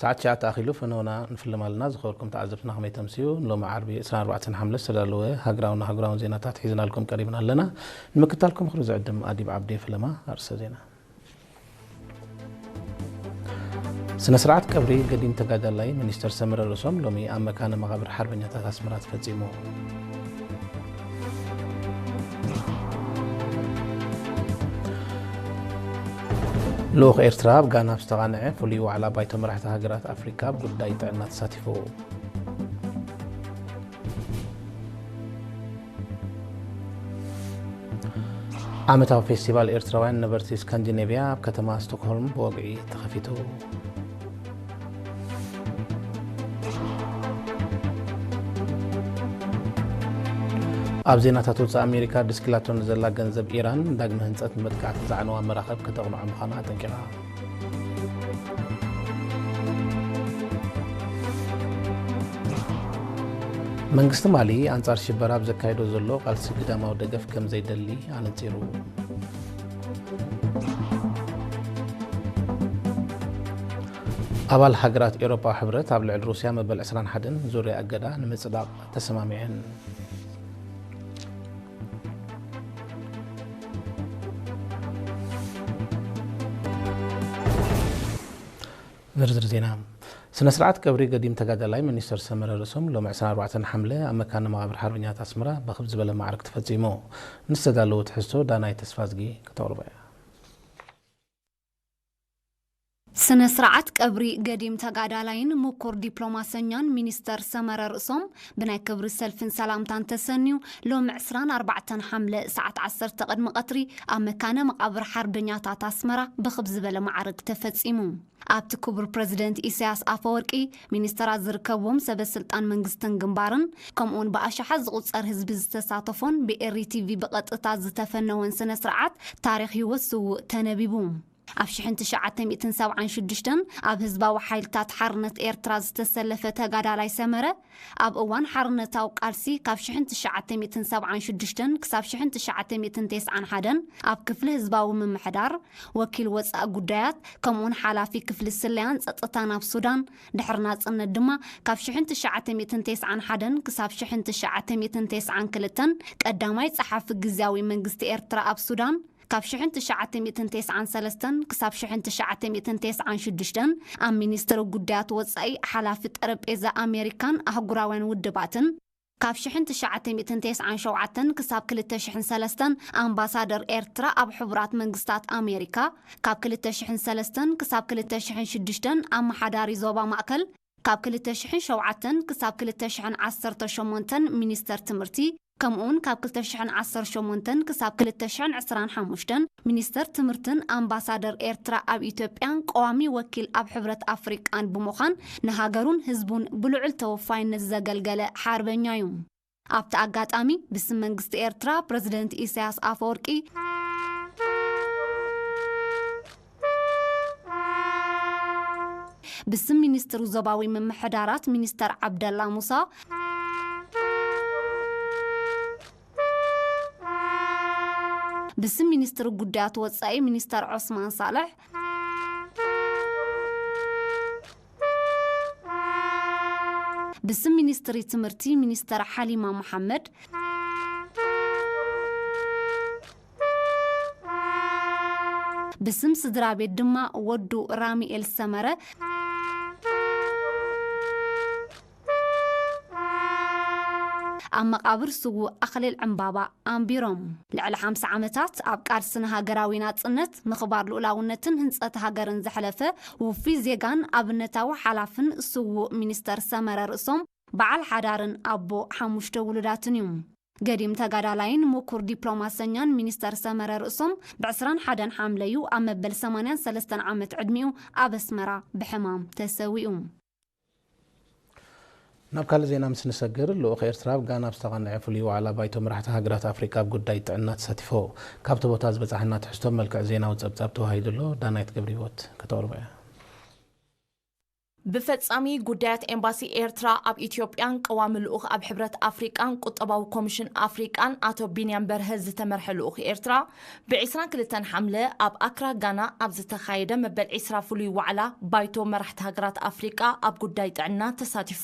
ሰዓት ትሽዓተ ኣኺሉ ፈነወና ንፍልም ኣለና። ዝኸበርኩም ተዓዘብትና ከመይ ተምስዩ? ንሎሚ ዓርቢ ዕስራን ኣርባዕተን ሓምለ ዝተዳለወ ሃገራውን ኣህጉራውን ዜናታት ሒዝናልኩም ቀሪብና ኣለና። ንምክታልኩም ክሪ ዝዕድም ኣዲብ ዓብዲ ፈለማ። ኣርእስተ ዜና። ስነ ስርዓት ቀብሪ ገዲም ተጋዳላይ ሚኒስተር ሰመረ ርእሶም ሎሚ ኣብ መካነ መቓብር ሓርበኛታት ኣስመራ ተፈጺሙ። ልኡኽ ኤርትራ ኣብ ጋና ኣብ ዝተቓንዐ ፍሉይ ዋዕላ ባይቶ መራሕቲ ሃገራት ኣፍሪካ ኣብ ጉዳይ ጥዕና ተሳቲፉ። ዓመታዊ ፌስቲቫል ኤርትራውያን ነበርቲ ስካንዲኔቭያ ኣብ ከተማ ስቶክሆልም ብወግዒ ተኸፊቱ። ኣብ ዜናታት ውፅእ ኣሜሪካ ድስኪላቶ ንዘላ ገንዘብ ኢራን ዳግመ ህንፀት ንምጥቃዕ ትዛዕነዋ መራኸብ ከተቕንዖ ምዃና ኣጠንቂቓ። መንግስቲ ማሊ ኣንጻር ሽበራ ኣብ ዘካየዶ ዘሎ ቃልሲ ግዳማዊ ደገፍ ከም ዘይደሊ ኣነጺሩ። ኣባል ሃገራት ኤውሮጳዊ ሕብረት ኣብ ልዕሊ ሩስያ መበል ዕስራን ሓደን ዙርያ እገዳ ንምጽዳቕ ተሰማሚዐን። ዝርዝር ዜና። ስነ ስርዓት ቀብሪ ገዲም ተጋዳላይ ሚኒስተር ሰመረ ርእሶም ሎም ዕስራን ኣርባዕተን ሓምለ ኣብ መካነ መቓብር ሓርበኛታት ኣስመራ ብኽብ ዝበለ ማዕርግ ተፈጺሙ። ንዝተዳለወ ትሕዝቶ ዳናይ ተስፋዝጊ ከተቕርቦ እያ። ስነ ስርዓት ቀብሪ ገዲም ተጋዳላይን ምኩር ዲፕሎማሰኛን ሚኒስተር ሰመረ ርእሶም ብናይ ክብሪ ሰልፍን ሰላምታን ተሰንዩ ሎም ዕስራን ኣርባዕተን ሓምለ ሰዓት ዓሰርተ ቅድሚ ቀትሪ ኣብ መካነ መቓብር ሓርበኛታት ኣስመራ ብኽብ ዝበለ ማዕርግ ተፈጺሙ። ኣብቲ ክቡር ፕረዚደንት ኢሳያስ ኣፈወርቂ፣ ሚኒስተራት ዝርከብዎም ሰበ ስልጣን መንግስትን ግንባርን፣ ከምኡውን ብኣሽሓት ዝቑጸር ህዝቢ ዝተሳተፎን ብኤሪ ቲቪ ብቐጥታ ዝተፈነወን ስነ ስርዓት ታሪኽ ህይወት ስዉእ ተነቢቡ። ኣብ ሽሕን ትሽዓተ ሚእትን ሰብዓን ሽዱሽተን ኣብ ህዝባዊ ሓይልታት ሓርነት ኤርትራ ዝተሰለፈ ተጋዳላይ ሰመረ፣ ኣብ እዋን ሓርነታዊ ቃልሲ ካብ ሽሕን ትሽዓተ ሚእትን ሰብዓን ሽዱሽተን ክሳብ ሽሕን ትሽዓተ ሚእትን ተስዓን ሓደን ኣብ ክፍሊ ህዝባዊ ምምሕዳር፣ ወኪል ወጻኢ ጉዳያት፣ ከምኡውን ሓላፊ ክፍሊ ስለያን ጸጥታን ኣብ ሱዳን፣ ድሕሪ ናጽነት ድማ ካብ ሽሕን ትሽዓተ ሚእትን ተስዓን ሓደን ክሳብ ሽሕን ትሽዓተ ሚእትን ተስዓን ክልተን ቀዳማይ ጸሓፊ ግዝያዊ መንግስቲ ኤርትራ ኣብ ሱዳን፣ ካብ ሽሕን ትሽዓተ ሚእትን ተስዓን ሰለስተን ክሳብ ሽሕን ትሽዓተ ሚእትን ተስዓን ሽዱሽተን ኣብ ሚኒስትሪ ጉዳያት ወጻኢ ሓላፊ ጠረጴዛ ኣሜሪካን ኣህጉራውያን ውድባትን፣ ካብ ሽሕን ትሽዓተ ሚእትን ተስዓን ሸውዓተን ክሳብ ክልተ ሽሕን ሰለስተን ኣምባሳደር ኤርትራ ኣብ ሕቡራት መንግስታት ኣሜሪካ፣ ካብ ክልተ ሽሕን ሰለስተን ክሳብ ክልተ ሽሕን ሽዱሽተን ኣመሓዳሪ ዞባ ማእከል፣ ካብ ክልተ ሽሕን ሸውዓተን ክሳብ ክልተ ሽሕን ዓሰርተ ሸሞንተን ሚኒስተር ትምህርቲ፣ ከምኡውን ካብ ክልተ ሽሕን ዓሰርተ ሸሞንተን ክሳብ ክልተ ሽሕን ዕስራን ሓሙሽተን ሚኒስተር ትምህርትን ኣምባሳደር ኤርትራ ኣብ ኢትዮጵያን ቀዋሚ ወኪል ኣብ ሕብረት ኣፍሪቃን ብምዃን ንሃገሩን ህዝቡን ብልዑል ተወፋይነት ዘገልገለ ሓርበኛ እዩ። ኣብቲ ኣጋጣሚ ብስም መንግስቲ ኤርትራ ፕረዚደንት ኢሳያስ ኣፈወርቂ፣ ብስም ሚኒስትሪ ዞባዊ ምምሕዳራት ሚኒስተር ዓብደላ ሙሳ፣ ብስም ሚኒስትሪ ጉዳያት ወጻኢ ሚኒስተር ዑስማን ሳልሕ፣ ብስም ሚኒስትሪ ትምህርቲ ሚኒስተር ሓሊማ መሓመድ፣ ብስም ስድራ ቤት ድማ ወዱ ራሚኤል ሰመረ፣ ኣብ መቓብር ስዉእ ኣኽሊል ዕምባባ ኣንቢሮም። ልዕሊ ሓምሳ ዓመታት ኣብ ቃልሲ ንሃገራዊ ናጽነት፣ ምኽባር ልኡላውነትን ህንጸት ሃገርን ዘሕለፈ ውፉይ ዜጋን ኣብነታዊ ሓላፍን ስዉእ ሚኒስተር ሰመረ ርእሶም በዓል ሓዳርን ኣቦ ሓሙሽተ ውሉዳትን እዩ። ገዲም ተጋዳላይን ምኩር ዲፕሎማሰኛን ሚኒስተር ሰመረ ርእሶም ብ ዕስራን ሓደን ሓምለዩ ኣብ መበል ሰማንያን ሰለስተን ዓመት ዕድሚኡ ኣብ ኣስመራ ብሕማም ተሰዊኡ። ናብ ካልእ ዜና ምስ ንሰግር፣ ልኡኽ ኤርትራ ኣብ ጋና ኣብ ዝተቐንዐ ፍሉይ ዋዕላ ባይቶ መራሕቲ ሃገራት ኣፍሪቃ ኣብ ጉዳይ ጥዕና ተሳቲፎ። ካብቲ ቦታ ዝበጻሕና ትሕዝቶ መልክዕ ዜናዊ ጸብጻብ ተዋሂዱ ኣሎ። ዳናይት ገብረ ህይወት ከተቕርቦ እያ። ብፈጻሚ ጉዳያት ኤምባሲ ኤርትራ ኣብ ኢትዮጵያን ቀዋሚ ልኡኽ ኣብ ሕብረት ኣፍሪቃን ቁጠባዊ ኮሚሽን ኣፍሪቃን ኣቶ ቢንያም በርሀ ዝተመርሐ ልኡኽ ኤርትራ፣ ብ22 ሓምለ ኣብ ኣክራ ጋና ኣብ ዝተኻየደ መበል 20 ፍሉይ ዋዕላ ባይቶ መራሕቲ ሃገራት ኣፍሪቃ ኣብ ጉዳይ ጥዕና ተሳቲፉ።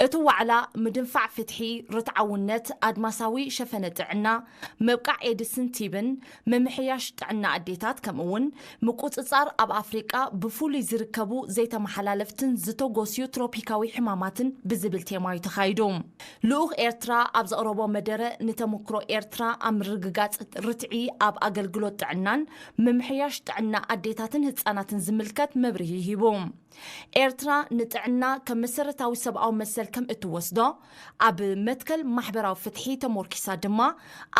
እቲ ዋዕላ፣ ምድንፋዕ ፍትሒ፣ ርትዓውነት፣ ኣድማሳዊ ሸፈነ ጥዕና፣ ምብቃዕ ኤድስን ቲብን፣ ምምሕያሽ ጥዕና ኣዴታት፣ ከምኡ'ውን ምቁጽጻር ኣብ ኣፍሪቃ ብፍሉይ ዝርከቡ ዘይተመሓላለፍትን ዝተጎስዩ ትሮፒካዊ ሕማማትን ብዝብል ቴማ እዩ ተኻይዱ። ልኡኽ ኤርትራ ኣብ ዘቕረቦ መደረ፣ ንተመክሮ ኤርትራ ኣብ ምርግጋጽ ርትዒ ኣብ ኣገልግሎት ጥዕናን ምምሕያሽ ጥዕና ኣዴታትን ህጻናትን ዝምልከት መብርሂ ሂቡ። ኤርትራ ንጥዕና ከም መሰረታዊ ሰብኣዊ መሰል ከም እትወስዶ፣ ኣብ መትከል ማሕበራዊ ፍትሒ ተሞርኪሳ ድማ፣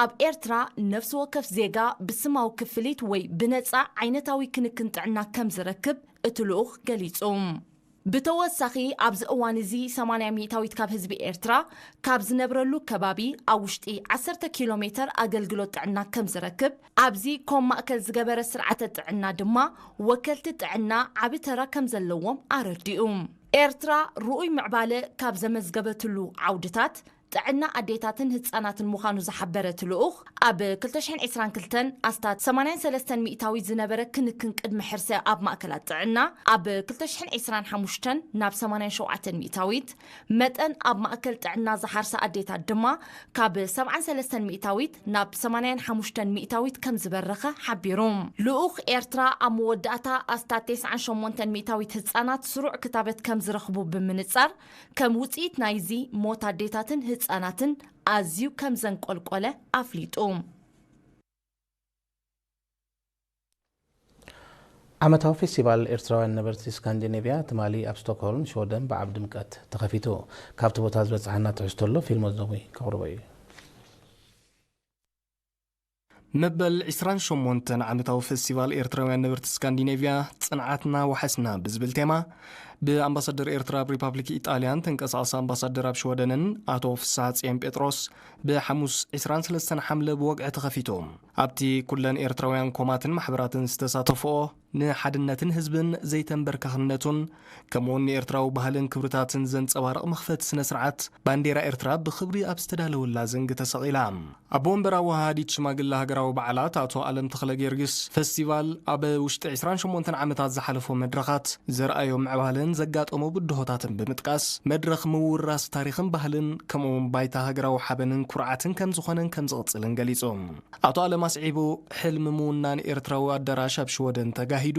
ኣብ ኤርትራ ነፍሲ ወከፍ ዜጋ ብስማዊ ክፍሊት ወይ ብነጻ ዓይነታዊ ክንክን ጥዕና ከም ዝረክብ እቲ ልኡኽ ገሊጹ። ብተወሳኺ፣ ኣብዚ እዋን እዚ 80% ካብ ህዝቢ ኤርትራ ካብ ዝነብረሉ ከባቢ ኣብ ውሽጢ 10 ኪሎ ሜተር ኣገልግሎት ጥዕና ከም ዝረክብ፣ ኣብዚ ኮም ማእከል ዝገበረ ስርዓተ ጥዕና ድማ ወከልቲ ጥዕና ዓቢ ተራ ከም ዘለዎም ኣረዲኡ። ኤርትራ ርኡይ ምዕባለ ካብ ዘመዝገበትሉ ዓውድታት፣ ጥዕና ኣዴታትን ህጻናትን ምዃኑ ዝሓበረ እቲ ልኡኽ፣ ኣብ 2022 ኣስታት 83% ዝነበረ ክንክን ቅድመ ሕርሰ ኣብ ማእከላት ጥዕና፣ ኣብ 2025 ናብ 87%፣ መጠን ኣብ ማእከል ጥዕና ዝሓርሳ ኣዴታት ድማ ካብ 73% ናብ 85% ከም ዝበረኸ ሓቢሩ። ልኡኽ ኤርትራ ኣብ መወዳእታ ኣስታት 98% ህጻናት ስሩዕ ክታበት ከም ዝረኽቡ ብምንጻር፣ ከም ውጽኢት ናይዚ ሞት ኣዴታትን ህጻናትን ኣዝዩ ከም ዘንቆልቆለ ኣፍሊጡ። ዓመታዊ ፌስቲቫል ኤርትራውያን ነበርቲ ስካንዲኔቭያ ትማሊ ኣብ ስቶክሆልም፣ ሽወደን ብዓብ ድምቀት ተኸፊቱ። ካብቲ ቦታ ዝበጽሓና ትሕዝቶ ኣሎ፣ ፊልሞን ዘሙይ ከቕርቦ እዩ። መበል 28 ዓመታዊ ፌስቲቫል ኤርትራውያን ነበርቲ ስካንዲኔቭያ፣ ጽንዓትና ዋሕስና ብዝብል ቴማ፣ ብኣምባሳደር ኤርትራ ኣብ ሪፓብሊክ ኢጣልያን ተንቀሳቓሲ ኣምባሳደር ኣብ ሽወደንን ኣቶ ፍስሃ ጽዮን ጴጥሮስ፣ ብሓሙስ 23 ሓምለ ብወግዒ ተኸፊቱ። ኣብቲ ኩለን ኤርትራውያን ኮማትን ማሕበራትን ዝተሳተፍኦ፣ ንሓድነትን ህዝብን ዘይተንበርካኽነቱን፣ ከምኡውን ንኤርትራዊ ባህልን ክብርታትን ዘንጸባርቕ መኽፈቲ ስነ ስርዓት፣ ባንዴራ ኤርትራ ብኽብሪ ኣብ ዝተዳለወላ ዘንጊ ተሰቒላ። ኣቦ ወንበር ኣወሃሃዲት ሽማግለ ሃገራዊ በዓላት ኣቶ ኣለም ተኽለ ጊዮርጊስ፣ ፈስቲቫል ኣብ ውሽጢ 28 ዓመታት ዝሓለፎ መድረኻት ዘርኣዮ ምዕባለን ዘጋጠሞ ብድሆታትን ብምጥቃስ፣ መድረኽ ምውራስ ታሪኽን ባህልን ከምኡውን ባይታ ሃገራዊ ሓበንን ኩርዓትን ከም ዝኾነን ከም ዝቕጽልን ገሊጹ። ኣቶ ኣለም ኣስዒቡ፣ ሕልሚ ምውናን ኤርትራዊ ኣዳራሽ ኣብ ሽወደን ተጋሂዱ፣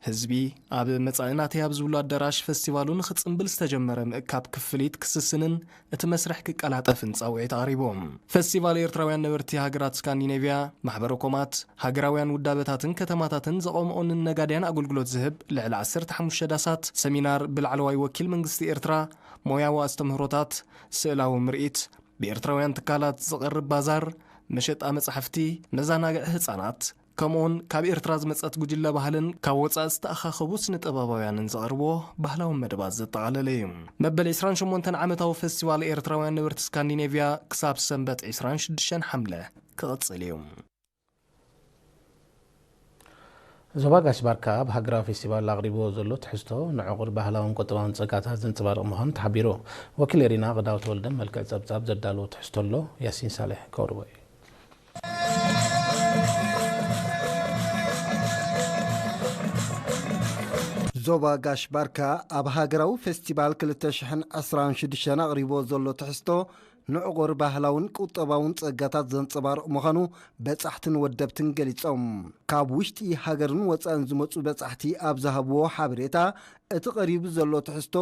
ህዝቢ ኣብ መጻኢ ናተይ ኣብ ዝብሉ ኣዳራሽ ፈስቲቫሉ ንኽጽምብል ዝተጀመረ ምእካብ ክፍሊት ክስስንን እቲ መስርሕ ክቀላጠፍን ጻውዒት ኣቕሪቡ። ፈስቲቫል ኤርትራውያን ነበርቲ ሃገራት ስካንዲኔቭያ፣ ማሕበረ ኮማት፣ ሃገራውያን ውዳበታትን ከተማታትን ዘቐምኦንን ነጋድያን ኣገልግሎት ዝህብ ልዕሊ 15 ዳሳት፣ ሰሚናር ብላዕለዋይ ወኪል መንግስቲ ኤርትራ፣ ሞያዊ ኣስተምህሮታት፣ ስእላዊ ምርኢት፣ ብኤርትራውያን ትካላት ዝቐርብ ባዛር፣ መሸጣ መጻሕፍቲ፣ መዘናግዒ ህጻናት፣ ከምኡውን ካብ ኤርትራ ዝመጸት ጉጅለ ባህልን ካብ ወጻኢ ዝተኣኻኸቡ ስነ ጥበባውያንን ዘቕርብዎ ባህላዊ መደባት ዘጠቓለለ እዩ። መበል 28 ዓመታዊ ፈስቲቫል ኤርትራውያን ነበርቲ ስካንዲኔቭያ ክሳብ ሰንበት 26 ሓምለ ክቕጽል እዩ። ዞባ ጋሽ ባርካ ኣብ ሃገራዊ ፌስቲቫል ኣቕሪብዎ ዘሎ ትሕዝቶ ንዕቑር ባህላውን ቁጠባውን ጸጋታት ዘንጸባርቕ ምዃኑ ተሓቢሩ። ወኪል ኤሪና ቅዳው ተወልደ መልክዕ ጸብጻብ ዘዳለዎ ትሕዝቶ ኣሎ፣ ያሲን ሳልሕ ከቕርቦ እዩ። ዞባ ጋሽ ባርካ ኣብ ሃገራዊ ፌስቲቫል 2026 ኣቕሪብዎ ዘሎ ትሕዝቶ ንዕቑር ባህላውን ቁጠባውን ጸጋታት ዘንጸባርቕ ምዃኑ በጻሕትን ወደብትን ገሊጾም። ካብ ውሽጢ ሃገርን ወጻእን ዝመጹ በጻሕቲ ኣብ ዝሃብዎ ሓበሬታ፣ እቲ ቀሪቡ ዘሎ ትሕዝቶ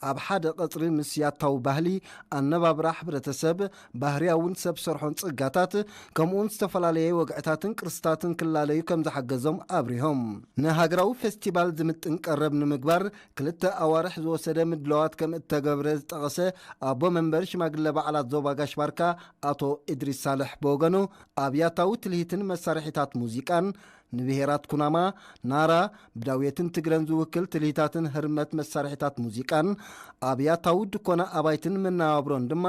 ኣብ ሓደ ቀጽሪ ምስ ያታዊ ባህሊ፣ ኣነባብራ ሕብረተሰብ፣ ባህርያውን ሰብ ሰርሖን ጸጋታት፣ ከምኡውን ዝተፈላለየ ወግዕታትን ቅርስታትን ክላለዩ ከም ዝሓገዞም ኣብሪሆም። ንሃገራዊ ፌስቲቫል ዝምጥን ቀረብ ንምግባር ክልተ ኣዋርሕ ዝወሰደ ምድላዋት ከም እተገብረ ዝጠቐሰ ኣቦ መንበር ሽማግለ በዓላት ዞባ ጋሽ ባርካ ኣቶ እድሪስ ሳልሕ ብወገኑ፣ ኣብ ያታዊ ትልሂትን መሳርሒታት ሙዚቃን ንብሄራት ኩናማ፣ ናራ፣ ብዳውየትን ትግረን ዝውክል ትልሂታትን ህርመት መሳርሒታት ሙዚቃን ኣብያታዊ ድኮና ኣባይትን መነባብሮን ድማ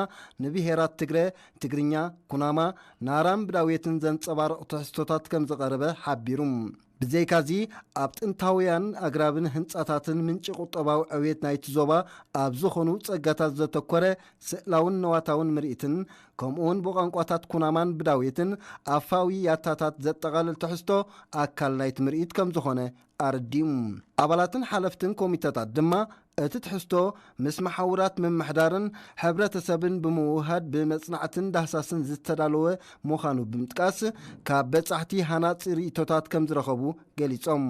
ንብሄራት ትግረ፣ ትግርኛ፣ ኩናማ፣ ናራን ብዳውየትን ዘንጸባርቕ ትሕዝቶታት ከም ዝቐረበ ሓቢሩ። ብዘይካዚ፣ ኣብ ጥንታውያን ኣግራብን ህንጻታትን ምንጪ ቁጠባዊ ዕብየት ናይቲ ዞባ ኣብ ዝኾኑ ጸጋታት ዘተኮረ ስእላውን ነዋታውን ምርኢትን፣ ከምኡውን ብቋንቋታት ኩናማን ብዳውየትን ኣፋዊ ያታታት ዘጠቓልል ትሕዝቶ ኣካል ናይቲ ምርኢት ከም ዝኾነ ኣረዲኡ። ኣባላትን ሓለፍትን ኮሚተታት ድማ እቲ ትሕዝቶ ምስ መሓውራት ምምሕዳርን ሕብረተሰብን ብምውህሃድ ብመጽናዕትን ዳህሳስን ዝተዳለወ ምዃኑ ብምጥቃስ፣ ካብ በጻሕቲ ሃናጺ ርእይቶታት ከም ዝረኸቡ ገሊጾም።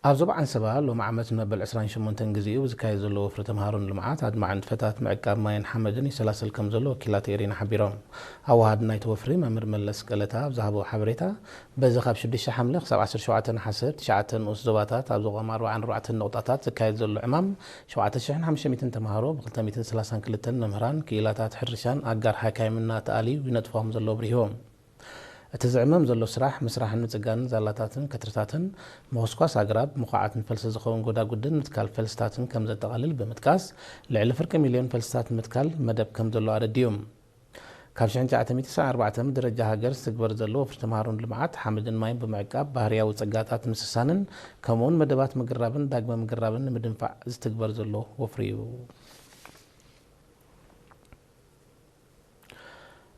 ኣብ ዞባ ዓንሰባ ሎሚ ዓመት ንመበል ዕስራን ሸሞንተን ግዜኡ ብዝካየድ ዘሎ ወፍሪ ተምሃሮን ልምዓት ኣድማዒ ንጥፈታት ምዕቃብ ማይን ሓመድን ይሰላሰል ከም ዘሎ ወኪላት ኤሪና ሓቢሮም። ኣወሃዲ ናይቲ ወፍሪ መምህር መለስ ቀለታ ኣብ ዝሃቦ ሓበሬታ፣ በዚ ካብ ሽዱሽተ ሓምለ ክሳብ ዓሰርተ ሸውዓተ ነሓሰ ኣብ ትሽዓተ ንኡስ ዞባታት ኣብ ዝቖማ ኣርባዓን ኣርባዕተን ነቑጣታት ዝካየድ ዘሎ ዕማም ሸውዓተ ሽሕን ሓሙሽተ ሚእትን ተምሃሮ ብ ክልተ ሚእትን ሰላሳን ክልተን መምህራን ክኢላታት ሕርሻን ኣጋር ሓካይምን እናተኣልዩ ይነጥፉ ከም ዘለዉ ኣብሪሆም። እቲ ዝዕመም ዘሎ ስራሕ ምስራሕን ምጽጋንን ዛላታትን ከትርታትን፣ ምኹስኳስ ኣግራብ፣ ምኹዓት ንፈልሲ ዝኸውን ጎዳጉድን ምትካል ፈልስታትን ከም ዘጠቓልል ብምጥቃስ፣ ልዕሊ ፍርቂ ሚልዮን ፈልስታት ንምትካል መደብ ከም ዘሎ ኣረዲኡ። ካብ ሽሕን ትሽዓተ ሚእትን ሰብዓን ኣርባዕተን ብደረጃ ሃገር ዝትግበር ዘሎ ወፍሪ ተምሃሮን ልምዓት ሓመድን ማይን ብምዕቃብ ባህርያዊ ጸጋታት ምስሳንን ከምኡውን መደባት ምግራብን ዳግመ ምግራብን ንምድንፋዕ ዝትግበር ዘሎ ወፍሪ እዩ።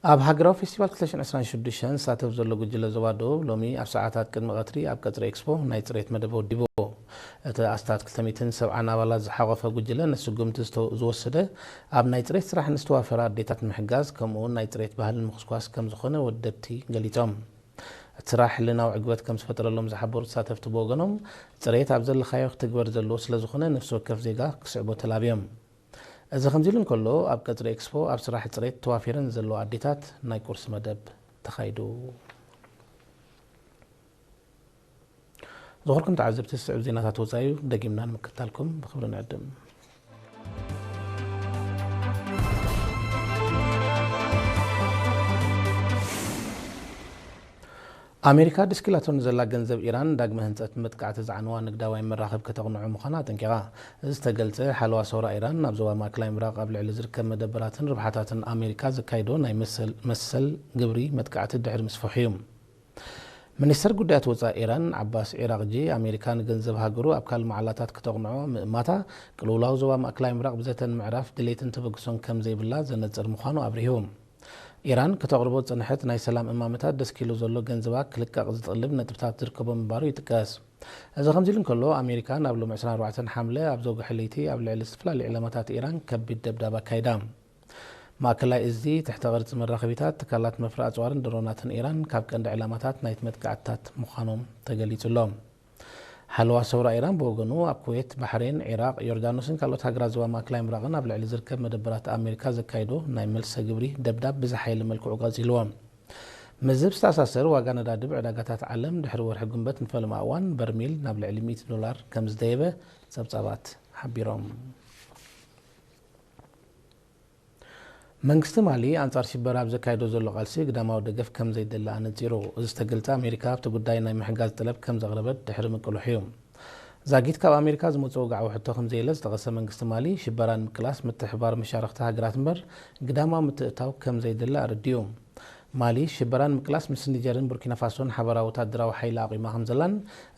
ኣብ ሃገራዊ ፌስቲቫል ክልተ ሽሕን ዕስራን ሽዱሽተን ዝሳተፍ ዘሎ ጉጅለ ዞባ ደቡብ ሎሚ ኣብ ሰዓታት ቅድሚ ቀትሪ ኣብ ቀጽሪ ኤክስፖ ናይ ጽሬት መደብ ወዲቡ። እቲ ኣስታት ክልተ ሚእትን ሰብዓን ኣባላት ዝሓቖፈ ጉጅለ ነቲ ስጉምቲ ዝተ-፣ ዝወሰደ ኣብ ናይ ጽሬት ስራሕ ንዝተዋፈራ ኣዴታት ንምሕጋዝ ከምኡውን ናይ ጽሬት ባህሊ ንምኹስኳስ ከም ዝኾነ ወደብቲ ገሊጾም። እቲ ስራሕ ሕልናዊ ዕግበት ከም ዝፈጠረሎም ዝሓበሩ ተሳተፍቲ ብወገኖም፣ ጽሬት ኣብ ዘለኻዮ ክትግበር ዘለዎ ስለ ዝኾነ ነፍሲ ወከፍ ዜጋ ክስዕቦ ተላብዮም። እዚ ከምዚ ኢሉ እንከሎ፣ ኣብ ቀጽሪ ኤክስፖ ኣብ ስራሕ ጽሬት ተዋፊረን ዘለዋ ኣዴታት ናይ ቁርሲ መደብ ተኻይዱ። ዝኸበርኩም ተዓዘብቲ፣ ዝስዕብ ዜናታት ወጻኢ እዩ፣ ደጊምና ንምክትታልኩም ብኽብሪ ንዕድም። ኣሜሪካ ደስኪላቶ ንዘላ ገንዘብ ኢራን ዳግመ ህንጸት መጥቃዕቲ ዝዓነዋ ንግዳዊ መራኽብ ከተቕንዖ ምዃና ኣጠንቂቓ። እዚ ዝተገልጸ፣ ሓለዋ ሰውራ ኢራን ናብ ዞባ ማእከላይ ምብራቕ ኣብ ልዕሊ ዝርከብ መደበራትን ርብሓታትን ኣሜሪካ ዘካይዶ ናይ መሰል፣ መሰል ግብሪ መጥቃዕቲ ድሕሪ ምስፍሑ እዩ። ሚኒስተር ጉዳያት ወጻኢ ኢራን ዓባስ ዒራቕጂ፣ ኣሜሪካ ንገንዘብ ሃገሩ ኣብ ካልእ መዓላታት ከተቕንዖ ምእማታ፣ ቅልውላው ዞባ ማእከላይ ምብራቕ ብዘተ ንምዕራፍ ድሌትን ተበግሶን ከም ዘይብላ ዘነጽር ምዃኑ ኣብሪሁ። ኢራን ከተቕርቦ ዝጸንሐት ናይ ሰላም እማመታት ደስኪሉ ዘሎ ገንዘባ ክልቀቕ ዝጥልብ ነጥብታት ዝርከቦ ምንባሩ ይጥቀስ። እዚ ከምዚ ኢሉ እንከሎ፣ ኣሜሪካ ናብ ሎሚ ዕስራን ኣርባዕተን ሓምለ ኣብ ዘውግሐ ለይቲ ኣብ ልዕሊ ዝተፈላለዩ ዕላማታት ኢራን ከቢድ ደብዳብ ኣካይዳ። ማእከላይ እዚ ትሕተ ቅርጺ መራኸቢታት፣ ትካላት መፍረ ኣጽዋርን ድሮናትን ኢራን ካብ ቀንዲ ዕላማታት ናይቲ መጥቃዕትታት ምዃኖም ተገሊጹ ኣሎ። ሓለዋ ሰውራ ኢራን ብወገኑ፣ ኣብ ኩዌት፣ ባሕሬን፣ ዒራቕ፣ ዮርዳኖስን ካልኦት ሃገራት ዞባ ማእከላይ ምብራቕን ኣብ ልዕሊ ዝርከብ መደበራት ኣሜሪካ ዘካይዶ ናይ መልሰ ግብሪ ደብዳብ ብዝሓየለ መልክዑ ቀጺልዎ። ምስዚ ብዝተኣሳሰር፣ ዋጋ ነዳዲ ብዕዳጋታት ዓለም ድሕሪ ወርሒ ጉንበት ንፈለማ እዋን በርሚል ናብ ልዕሊ ሚእቲ ዶላር ከም ዝደየበ ጸብጻባት ሓቢሮም። መንግስቲ ማሊ ኣንጻር ሽበራ ኣብ ዘካየዶ ዘሎ ቃልሲ ግዳማዊ ደገፍ ከም ዘይደሊ ኣነጺሩ። እዚ ዝተገልጸ፣ ኣሜሪካ ኣብቲ ጉዳይ ናይ ምሕጋዝ ጠለብ ከም ዘቕረበት ድሕሪ ምቅልሑ እዩ። ዛጊት ካብ ኣሜሪካ ዝመጽእ ወግዓዊ ሕቶ ከም ዘየለ ዝጠቐሰ መንግስቲ ማሊ፣ ሽበራ ንምቅላስ ምትሕብባር መሻርኽቲ ሃገራት እምበር ግዳማዊ ምትእትታው ከም ዘይደሊ ኣረዲኡ። ማሊ ሽበራ ንምቅላስ ምስ ኒጀርን ቡርኪና ፋሶን ሓባራዊ ወታደራዊ ሓይሊ ኣቑማ ከም ዘላን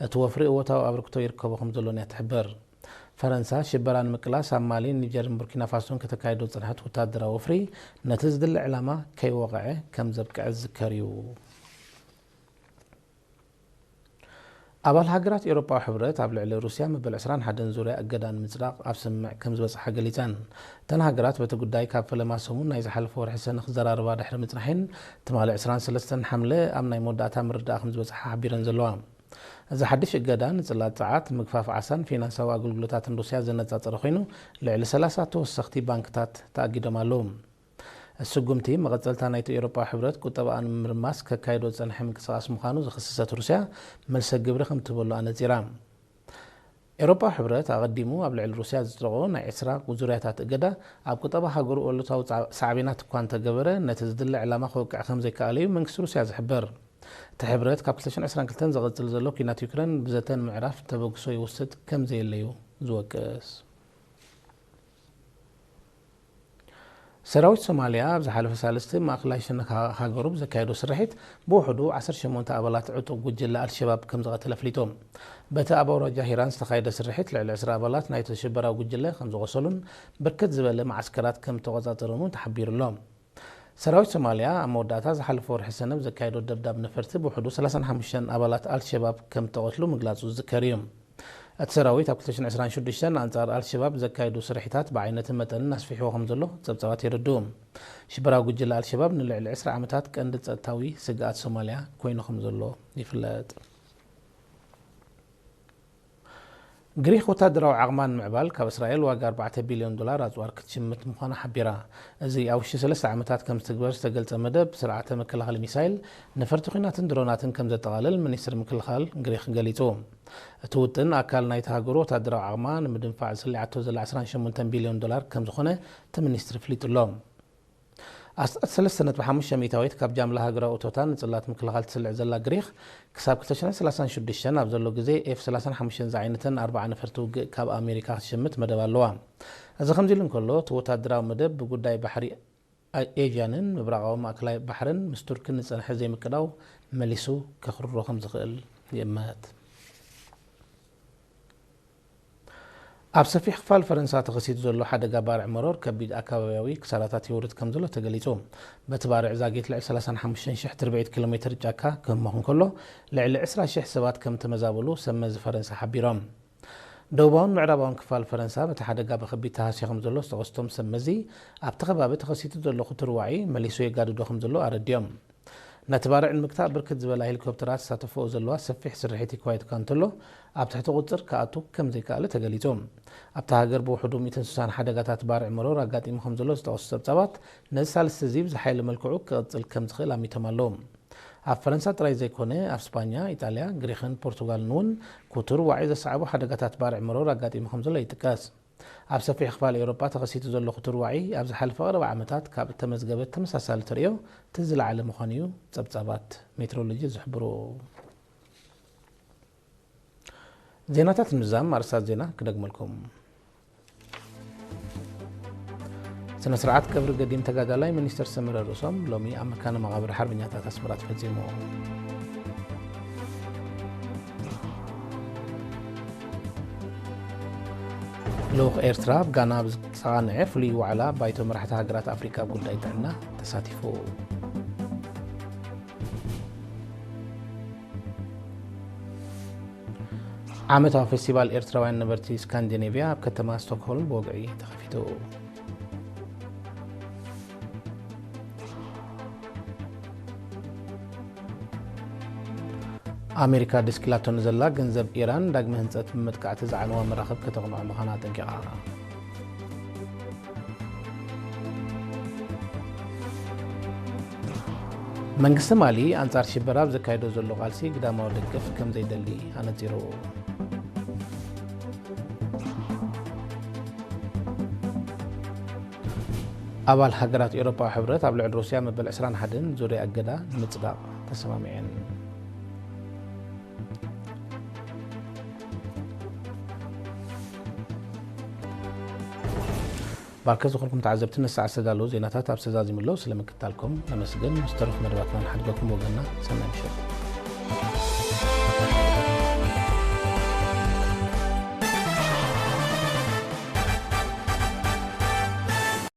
እቲ ወፍሪ እወታዊ ኣበርክቶ ይርከቦ ከም ዘሎን እያ ትሕብር። ፈረንሳ ሽበራ ንምቅላስ ኣብ ማሊን ኒጀርን ቡርኪና ፋሶን ከተካይዶ ዝጸንሐት ወታደራዊ ወፍሪ ነቲ ዝድለ ዕላማ ከይወቕዐ ከም ዘብቅዐ ዝዝከር እዩ። ኣባል ሃገራት ኤውሮጳዊ ሕብረት ኣብ ልዕሊ ሩስያ መበል ዕስራን ሓደን ዙርያ እገዳ ንምጽዳቕ ኣብ ስምምዕ ከም ዝበጽሓ ገሊጸን። እተን ሃገራት በቲ ጉዳይ ካብ ፈለማ ሰሙን ናይ ዝሓለፈ ወርሒ ሰነ ክዘራረባ ድሕሪ ምጽናሐን፣ ትማሊ ዕስራን ሰለስተን ሓምለ ኣብ ናይ መወዳእታ ምርዳእ ከም ዝበጽሓ ሓቢረን ዘለዋ። እዚ ሓድሽ እገዳ ንጽላት ጸዓት፣ ምግፋፍ ዓሳን ፊናንሳዊ ኣገልግሎታትን ሩስያ ዘነጻጸረ ኮይኑ፣ ልዕሊ ሰላሳ ተወሰኽቲ ባንክታት ተኣጊዶም ኣለዉ። እቲ ስጉምቲ፣ መቐጸልታ ናይቲ ኤውሮጳዊ ሕብረት ቁጠባኣ ንምርማስ ከካይዶ ዝጸንሐ ምንቅስቓስ ምዃኑ ዝኸሰሰት ሩስያ፣ መልሰ ግብሪ ከም ትህበሉ ኣነጺራ። ኤውሮጳዊ ሕብረት ኣቐዲሙ ኣብ ልዕሊ ሩስያ ዝጥረቖ ናይ ዕስራ ዙርያታት እገዳ፣ ኣብ ቁጠባ ሃገሩ ኣሉታዊ ጻ-፣ ሳዕቤናት እኳ እንተገበረ፣ ነቲ ዝድለ ዕላማ ከውቅዕ ከም ዘይከኣለ እዩ መንግስቲ ሩስያ ዝሕብር። እቲ ሕብረት ካብ ክልተ ሽሕን ዕስራን ክልተን ዝቕጽል ዘሎ ኲናት ዩክሬን ብዘተ ንምዕራፍ ተበግሶ ይወስድ ከም ዘየለ እዩ ዝወቅስ። ሰራዊት ሶማልያ ኣብ ዝሓለፈ ሳልስቲ ማእከላይ ሸነኽ ሃ-፣ ሃገሩ ብዘካየዶ ስርሒት ብውሕዱ ዓሰርተ ሸሞንተ ኣባላት ዕጡቕ ጉጅለ ኣልሸባብ ከም ዝቐተለ ኣፍሊጡ። በቲ ኣብ ኣውራጃ ሂራን ዝተኻየደ ስርሒት ልዕሊ ዕስራ ኣባላት ናይቲ ሽበራዊ ጉጅለ ከም ዝቖሰሉን ብርክት ዝበለ መዓስከራት ከም ዝተቖጻጸሩን እውን ተሓቢሩ ኣሎ። ሰራዊት ሶማልያ ኣብ መወዳእታ ዝሓለፈ ወርሒ ሰነ ብዘካየዶ ደብዳብ ነፈርቲ ብውሕዱ ሰላሳን ሓሙሽተን ኣባላት ኣልሸባብ ከም ዝተቐትሉ ምግላጹ ዝዝከር እዩ። እቲ ሰራዊት ኣብ ክልተ ሽሕን ዕስራን ሽዱሽተን ኣንጻር ኣልሸባብ ዘካየዱ ስርሒታት ብዓይነትን መጠንን ኣስፊሕዎ ከም ዘሎ ጸብጻባት የረድኡ። ሽበራዊ ጉጅለ ኣልሸባብ ንልዕሊ ዕስራ ዓመታት ቀንዲ ጸጥታዊ ስግኣት ሶማልያ ኮይኑ ከም ዘሎ ይፍለጥ። ግሪኽ ወታደራዊ ዓቕማ ንምዕባል ካብ እስራኤል ዋጋ ኣርባዕተ ቢልዮን ዶላር ኣጽዋር ክትሽምት ምዃና ሓቢራ። እዚ ኣብ ውሽጢ ሰለስተ ዓመታት ከም ዝትግበር ዝተገልጸ መደብ ስርዓተ መከላኸሊ ሚሳይል፣ ነፈርቲ ኲናትን ድሮናትን ከም ዘጠቓልል ሚኒስትሪ ምክልኻል ግሪኽ ገሊጹ። እቲ ውጥን ኣካል ናይቲ ሃገሩ ወታደራዊ ዓቕማ ንምድንፋዕ ዝስሊዓቶ ዘላ ዕስራን ሸሞንተን ቢልዮን ዶላር ከም ዝኾነ እቲ ሚኒስትሪ ኣፍሊጡ ኣሎ። ኣስታት ሰለስተ ነጥቢ ሓሙሽተ ሚእታዊት ካብ ጃምላ ሃገራዊ እቶታ ንጽላት ምክልኻል ትስልዕ ዘላ ግሪኽ፣ ክሳብ ክልተ ሽሕን ሰላሳን ሽዱሽተን ኣብ ዘሎ ግዜ ኤፍ ሰላሳን ሓሙሽተን ዝዓይነተን ኣርባዓ ነፈርቲ ውግእ ካብ ኣሜሪካ ክትሽምት መደብ ኣለዋ። እዚ ከምዚ ኢሉ እንከሎ፣ እቲ ወታደራዊ መደብ ብጉዳይ ባሕሪ ኤ-፣ ኤዥያንን ምብራቓዊ ማእከላይ ባሕርን ምስ ቱርክን ዝጸንሐ ዘይምቅዳው መሊሱ ከኽርሮ ከም ዝኽእል ይእመት። ኣብ ሰፊሕ ክፋል ፈረንሳ ተኸሲቱ ዘሎ ሓደጋ ባርዕ መሮር ከቢድ ኣከባብያዊ ክሳራታት የውርድ ከም ዘሎ ተገሊጹ። በቲ ባርዕ ዛጊት ልዕሊ ሰላሳን ሓሙሽተን ሽሕ ትርብዒት ኪሎ ሜትር ጫካ ክህመኹ እንከሎ፣ ልዕሊ ዕስራ ሽሕ ሰባት ከም ተመዛበሉ ሰብ መዚ ፈረንሳ ሓቢሮም። ደቡባውን ምዕራባውን ክፋል ፈረንሳ በቲ ሓደጋ ብኸቢድ ተሃስዩ ከም ዘሎ ዝተኸስቶም ሰብ መዚ፣ ኣብቲ ከባቢ ተኸሲቱ ዘሎ ክቱር ዋዒ መሊሱ የጋድዶ ከም ዘሎ ኣረዲኦም። ነቲ ባርዕ ንምግታእ ብርክት ዝበላ ሄሊኮፕተራት ዝሳተፈኦ ዘለዋ ሰፊሕ ስርሒት ይካየድ እኳ እንተሎ፣ ኣብ ትሕቲ ቁጽር ክኣቱ ከም ዘይከኣለ ተገሊጹ። ኣብታ ሃገር ብውሕዱ ሚእትን ስሳን ሓደጋታት ባርዕ መሮር ኣጋጢሙ ከም ዘሎ ዝጠቐሱ ጸብጻባት፣ ነዚ ሳልስቲ እዚ ብዝሓየለ መልክዑ ክቕጽል ከም ዝኽእል ኣሚቶም ኣለዉ። ኣብ ፈረንሳ ጥራይ ዘይኮነ፣ ኣብ ስጳኛ፣ ኢጣልያ፣ ግሪኽን ፖርቱጋልን እውን ክቱር ዋዒ ዘሰዓቡ ሓደጋታት ባርዕ መሮር ኣጋጢሙ ከም ዘሎ ይጥቀስ። ኣብ ሰፊሕ ክፋል ኤውሮጳ ተኸሲቱ ዘሎ ክቱር ዋዒ፣ ኣብ ዝሓለፈ ቀረባ ዓመታት ካብ እተመዝገበ ተመሳሳሊ ተርእዮ እቲ ዝለዓለ ምዃኑ እዩ ጸብጻባት ሜትሮሎጂ ዝሕብሩ። ዜናታት ንምዝዛም ኣርእስታት ዜና ክደግመልኩም። ስነ ስርዓት ቀብሪ ገዲም ተጋዳላይ ሚኒስተር ሰመረ ርእሶም ሎሚ ኣብ መካነ መቓብር ሓርበኛታት ኣስመራ ተፈጺሙ። ልኡኽ ኤርትራ ኣብ ጋና ኣብ ዝተቓንዐ ፍሉይ ዋዕላ ባይቶ መራሕቲ ሃገራት ኣፍሪቃ ኣብ ጉዳይ ጥዕና ተሳቲፉ። ዓመታዊ ፌስቲቫል ኤርትራውያን ነበርቲ ስካንዲኔቭያ ኣብ ከተማ ስቶክሆልም ብወግዒ ተኸፊቱ። ኣሜሪካ ደስኪላቶ ንዘላ ገንዘብ ኢራን ዳግመ ህንጸት ብምጥቃዕቲ ዝዓነዋ መራኽብ ከተቕንዖ ምዃና ኣጠንቂቓ። መንግስቲ ማሊ ኣንጻር ሽበራ ኣብ ዘካየዶ ዘሎ ቃልሲ ግዳማዊ ደገፍ ከም ዘይደሊ ኣነጺሩ። ኣባል ሃገራት ኤውሮጳዊ ሕብረት ኣብ ልዕሊ ሩስያ መበል ዕስራን ሓደን ዙርያ እገዳ ንምጽዳቕ ተሰማሚዐን። ባርከ ዝኾንኩም ተዓዘብቲ፣ ነዚ ሰዓት ዝተዳለዉ ዜናታት ኣብ ሰዛዚሙ ኣለዉ። ስለ ምክትታልኩም ነመስግን። ምስ ተረፉ መደባትና ንሓድገኩም ወገንና። ሰናይ ምሸት።